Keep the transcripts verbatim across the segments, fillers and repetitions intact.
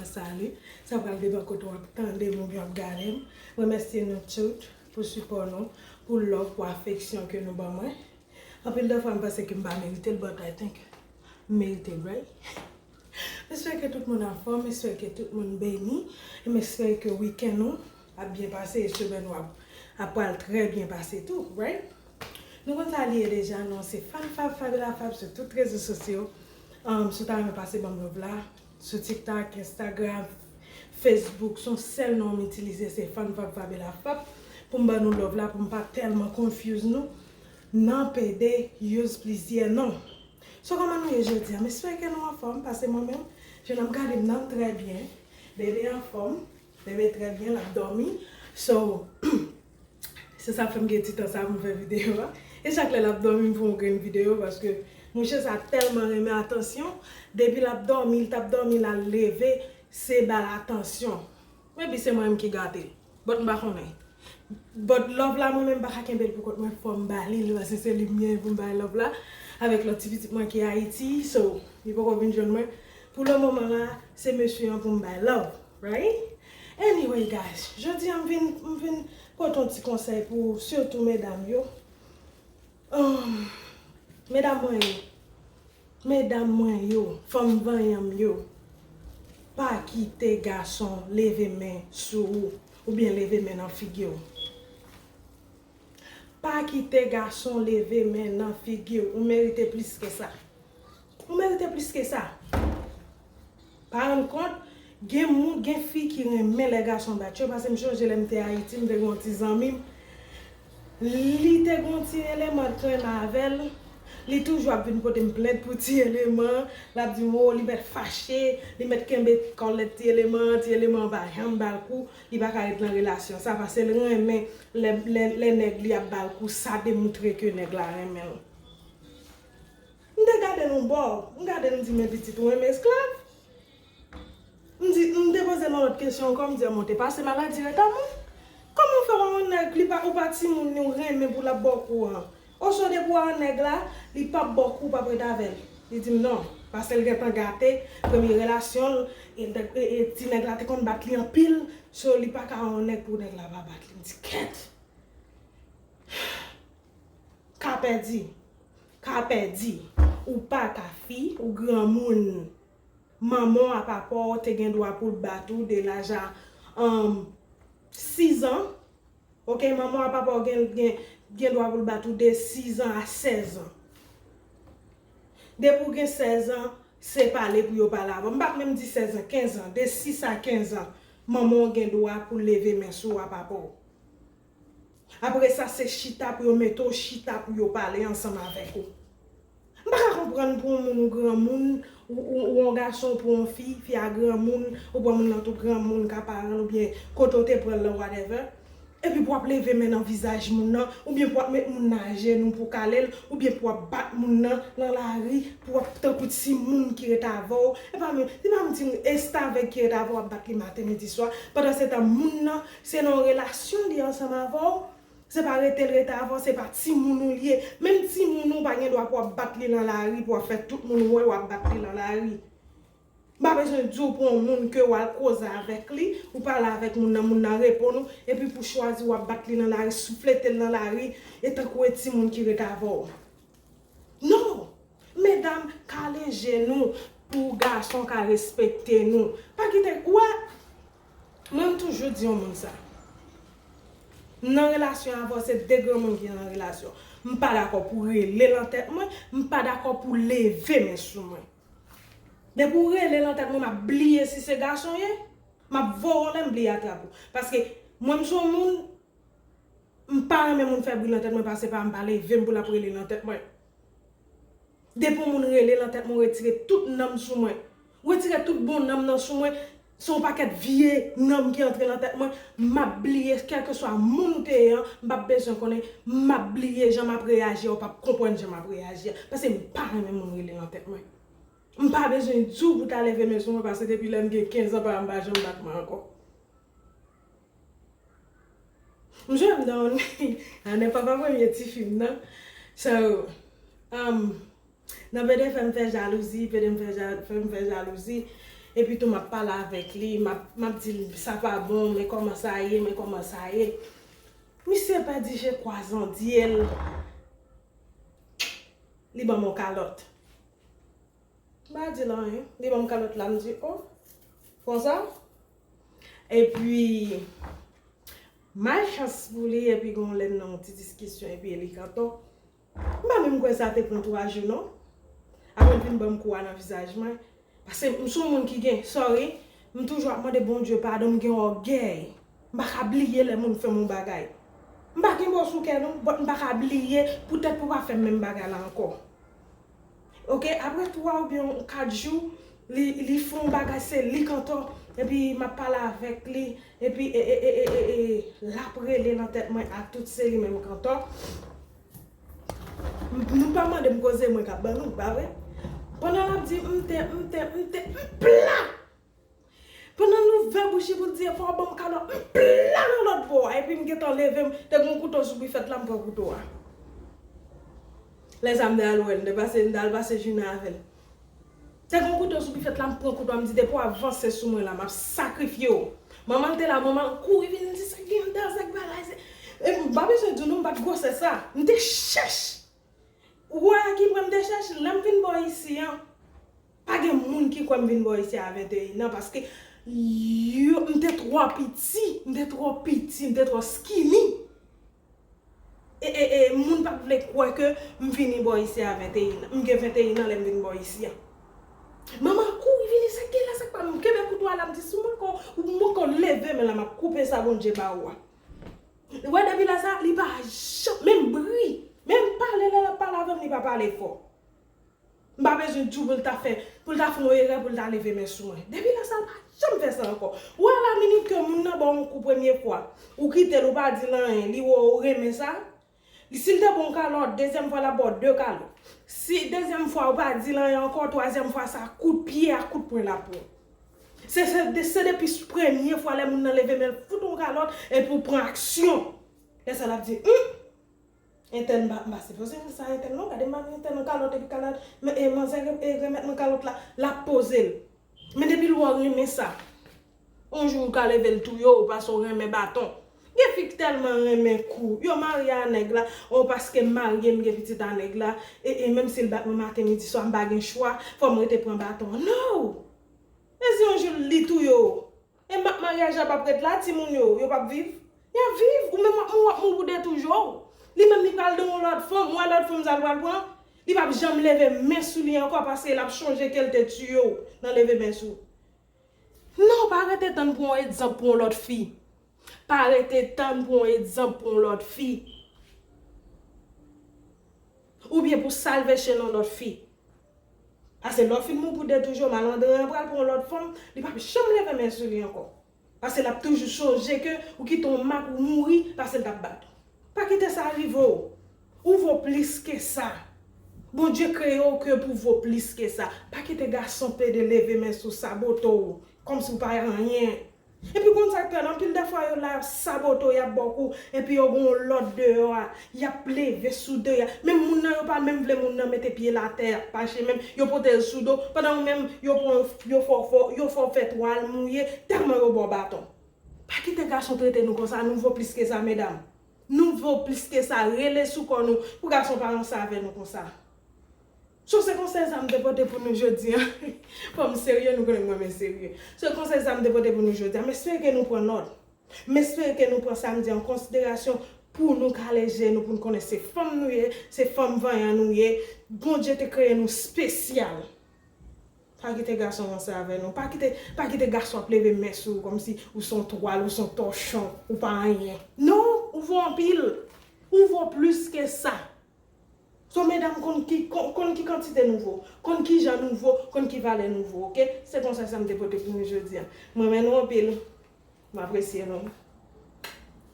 Sali, sa pral depann kote w ap tande m oubyen w ap gade m. Remèsye nou tout pou sipò nou, pou love, pou afeksyon ke nou ban mwen. Anpil de fwa, m panse ke m pa merite l, but I think m merite l, right? M espere ke tout moun anfòm, m espere ke tout moun beni, e m espere ke wikenn ou ap byen pase e semèn ou ap, ap pral trè byen pase tou, right? Nou konn sa li ye deja, non, se Fann Fab, Fabiola Fab sou tout rezo sosyo. Um, si w ta renmen pase ban m love la, sou TikTok, Instagram, Facebook, se yon sèl non m itilize, se Fann Fab, Fabiola Fab. Pou m ban nou love la, pou m pa tèlman confuse nou nan pede use plizyè non. So, kòman nou ye jodi a? M espere ke nou anfòm, paske mwen menm, jan n ap gade m nan, m trè byen. Bebe anfòm, bebe trè byen, l ap dòmi. So, se sa k fè m gen ti tan sa pou m fè videyo a. E chak lè l ap dòmi, m fè yon grenn videyo, paske mouche sa tèlman renmen atansyon. Depi l ap dòmi, l t ap dòmi, l al leve, se ba l atansyon. Maybe se mwen menm ki gate l. But m pa konnen. But love la, mwen menm, m pa ka kenbe l pou kont mwen, fò m ba li l, paske se li m gen pou m bay love la. Avèk lòt ti pitit mwen ki Ayiti, so, li poko vin jwenn mwen. Pou le moman la, se mesye an pou m bay love, right? Anyway, guys, jodi a m vin, m vin pote yon ti konsèy pou sitou medam yo. Um, medam mwen yo, medam mwen yo, fanm vanyan m yo, pa kite gason leve men sou ou oubyen leve men nan figi w. Pa kite gason leve men nan figi w. Ou merite plis ke sa. Ou merite plis ke sa. Pa rann kont, gen moun, gen fi ki renmen lè gason bat yo, paske m chonje lè m te Ayiti, m te gen yon ti zanmi m. Li te gen yon ti eleman k renmen avè l. Li toujou ap vin pote m plent pou ti eleman an. L ap di m, o, li mèt fache, li mèt kenbe kòlèt ti eleman an, ti eleman an pa janm ba l kou, li pa ka ret nan relasyon sa, paske l renmen lè, lè, lè nèg li ap ba l kou, sa demoutre ke nèg la renmen l. M te gade l yon bò, m gade l, m di, men pitit, ou renmen esklav? M di, m te poze l yon lòt kesyon ankò, m di, a, men w te pase maladi reta mou? Kòman w fè wè yon nèg, li pa, ou pa timoun li, ou renmen pou l ap ba w kou an? Oswa depi w wè yon nèg la, li p ap ba w kou, w p ap ret avè l? Li di m non, paske l gentan gate premye relasyon l, e, e, e, ti nèg la te konn bat li anpil, so li pa ka wè yon nèg pou nèg la pa bat li. M di, kèt! Ka pèdi, ka pèdi, ou pa ka fi, ou granmoun. Manman w a papa w te gen dwa pou l bat ou de laj a, um, sis an. Ok, manman w a papa w gen, gen, gen dwa pou l bat ou de sis an a sèz an. Depi w gen sèz an, se pale pou yo pale avè w. M pa t menm di sèz an, kenz an, de sis a kenz an, manman w gen dwa pou l leve men sou w a papa w. Apre sa, se chita pou yo mete w chita pou yo pale ansanm avèk ou. M pa ka konprann pou yon moun ou granmoun, ou, ou, ou yon gason pou yon fi, fi a granmoun, ou pran moun nan tou granmoun, ka paran l oubyen kote w te pran l lan, whatever. Epi pou w ap leve men nan vizaj moun nan, oubyen pou w ap met moun nan ajenou pou w kale l, oubyen pou w ap bat moun nan lan lari, pou w ap tankou timoun ki ret avè w. E pa menm, se pa menm timoun, estavèg ki ret avè w ap bat li maten, midi, swa. Pandansetan, moun nan, se nan yon relasyon li ansanm avè w. Se pa rete l rete avè w, se pa timoun ou li ye. Menm timoun ou pa gen dwa pou w ap bat li lan lari, pou w ap fè tout moun wè w ap bat li lan lari. M pa bezwen di w pou yon moun ke w al koze avèk li, ou pale avèk moun nan, moun nan reponn ou, epi pou chwazi w ap bat li lan lari, souflete l lan lari, e tankou e timoun ki ret avè w. Non! Medam, kale je nou pou gason ka respekte nou. Pa kite, ou wè, mwen m toujou di yon moun sa. M nan relasyon avè w, se de granmoun ki nan relasyon. M pa dakò pou rele lan tèt mwen, m pa dakò pou leve men sou mwen. Depi w rele lan tèt mwen, m ap bliye si se gason w ye, m ap voye w anlè, m bliye atrap ou. Paske mwen m se yon moun, m pa renmen moun fè bri lan tèt mwen, pase pa m pa leve m pou l ap rele lan tèt mwen. Depi yon moun rele lan tèt mwen, retire tout nanm sou mwen. Retire tout bon nanm nan sou mwen. Se yon pakèt vye nanm ki antre lan tèt mwen. M ap bliye, kèlkeswa moun ou te ye an, m p ap bezwen konnen, m ap bliye jan m ap reyaji a, ou p ap konprann jan m ap reyaji a. Paske m pa renmen moun rele lan tèt mwen. M pa bezwen di w pou ta leve men sou mwen, paske depi lè m gen kenz an, paran m pa janm bat mwen ankò. M jwenn m nan yon nèg, a nèg papa premye tifi m nan. So, um, nan pede fè m fè jalouzi, pede m fè ja-, fè m fè jalouzi. Epi tou m ap pale avèk li, m ap, m ap di l sa pa bon, men kòman sa ye, men kòman sa ye. Misye pa di je kwa zandye l, li ban m yon kalòt. M pa di l anyen, li ban m kalòt la, m di, o, konsa? Epi, malchans pou li, epi gen yon lè n nan yon ti diskisyon, epi li kanto. M pa menm kwè sa te pran twa jou non. Apre l vin ban m kou a nan vizaj mwen. Paske m se yon moun ki gen, sorry, m toujou ap mande Bondye padon, m gen ògèy. M pa ka bliye lè moun fè m yon bagay. M pa gen bò sou kè non, but m pa ka bliye poutèt pou pa fè m menm bagay la ankò. Oke, apre twa oubyen kat jou, li, li fè yon bagay, se li kanto, epi m ap pale avèk li, epi e, e, e, e, e, e, l ap rele nan tèt mwen a tout se li menm kanto. M- Nou pa mande m koze mwen k ap ban nou, pa vre? Pandan l ap di m te, m te, m te, m pla! Pandan l ouvè bouch li pou l di, fò w ban m kalòt, m pla nan lòt bò a, epi m gentan leve m, te gen yon kouto sou bifèt la, m pran kouto a. Lè sa m te al wè l, m te pase, m te al pase jounen avè l. Te gen yon kouto sou bifèt la, m pran kouto a, m di, depi w avanse sou mwen la, m ap sakrifye w. Manman l te la, manman l kouri vin di, sa k gen anndan, sa k bagay, se. E m pa bezwen di w non, m pa t gwosè sa. M te chèch. Ou wè a ki pwen m te chèch, lè m vin bò isi an, pa gen moun ki kwè m vin bò isi a venteyen an, paske yo, m te twò piti, m te twò piti, m te twò skinny. E, e, e, moun pa t vle kwè ke m vini bò isi a venteyen an. M gen venteyen an lè m vin bò isi a. Manman kouri vini, sa k gen la, sa k pa m kenbe kouto a la, m di, si mwen ko, mwen ko leve men la, m ap koupe sa Bondye ba ou a. Ou wè depi lè sa, li pa janm, menm bri, menm pale lè l ap pale avè m, li pa pale fò. M pa bezwen di w pou l ta fè, pou l ta fè yon erè, pou l ta leve men sou mwen. Depi lè sa, l pa janm fè sa ankò. Ou wè la minit ke moun nan ba w yon kou premye fwa, ou kite l, ou pa di l anyen, li wè w renmen sa. Si l te ba w yon kalòt, dezyèm fwa, l ap ba w de kalòt. Si dezyèm fwa, ou pa di l anyen ankò, twazyèm fwa sa, kout pye ak kout pwen l ap pran. Se, se, se depi premye fwa lè moun nan leve men l fout yon kalòt epi w pran aksyon. Lè sa l ap di, hum! Entèl m pa, m pa sipoze di sa entèl non, gade m ba entèl yon kalòt epi kalòt, men, e, manzè re- e, remèt mwen kalòt la, l ap poze l. Men depi l wè w renmen sa, yon jou ou ka leve l touye w paske w renmen baton. Gen fi k tèlman renmen kou, yo marye a nèg la, o paske m marye m gen pitit a nèg la, e, e menm si l bat mwen maten, midi, swa, m pa gen chwa, fò m rete pran baton an. No! E si yon jou li touye w? E ma- maryaj la p ap ret la, timoun yo, yo p ap viv? Y ap viv, ou menm w ap mouri, w ap mouri pou detouye w. Li menm li pral de yon lòt fanm, w wè lòt fanm sa l pral pran, li p ap janm leve men sou li ankò paske l ap chonje ke l te tiye w nan leve men sou. Non, pa rete tann pou yon egzanp pou yon lòt fi. Pa rete tann pou yon egzanp pou yon lòt fi. Oubyen pou salve chen yon lòt fi. Paske lè w fin mouri pou detouye w, malandren an pral pran yon lòt fanm, li p ap janm leve men sou li ankò. Paske l ap toujou sonje ke ou kite yon mak, ou mouri, paske l t ap bat ou. Pa kite sa rive w. Ou vo plis ke sa. Bondye kreye w ke pou vo plis ke sa. Pa kite gason pede leve men sou w, sabote w, kòmsi w pa anyen. Epi konn sa k pè, anpil dè fwa yo la, y ap sabote w, y ap ba w kou, epi yo gen yon lòt deyò a, y ap leve sou deyò a. Menm moun nan, yo pa menm vle moun nan mete pye l atè, y ap fache menm, yo pote l sou do, pandan ou menm, yo pran, yo fè w, yo fè w fè twa l mouye, tèlman yo ba w baton. Pa kite gason trete nou konsa, nou vo plis ke sa, medam. Nou vo plis ke sa, rele sou kò nou, pou gason pa ranse avè nou konsa. So, se konsèy sa m te pote pou nou jodi a. Fò m serye, nou konnen mwen renmen serye. Se konsèy sa m te pote pou nou jodi a. M espere ke nou pran nòt. M espere ke nou pran sa m di an konsiderasyon pou nou kale je nou, pou nou konnen se fanm nou ye, se fanm vanyan nou ye. Bondye te kreye nou espesyal. Pa kite gason ranse avè nou. Pa kite, pa kite gason ap leve men sou ou kòmsi ou se yon twal, ou se yon tòchon, ou pa anyen. Non, ou vo anpil. Ou vo plis ke sa. So, medam, konn ki, konn, konn ki kantite nou vo, konn ki jan nou vo, konn ki valè nou vo, oke? Se konsèy sa m te pote pou nou jodi a. M renmen nou anpil. M apresye nou.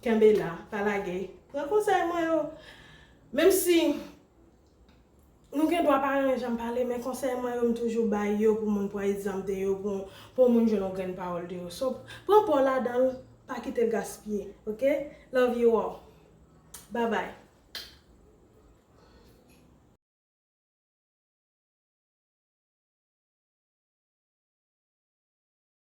Kenbe la, pa lage. Pran konsèy mwen yo. Menm si nou gen dwa pa renmen jan m pale, men konsèy mwen yo, m toujou bay yo pou moun pran egzanp de yo, pou, pou yon moun jwenn yon grenn pawòl de yo. So, pran pa w ladan l, pa kite l gaspiye, oke? Love you all. Bye bye.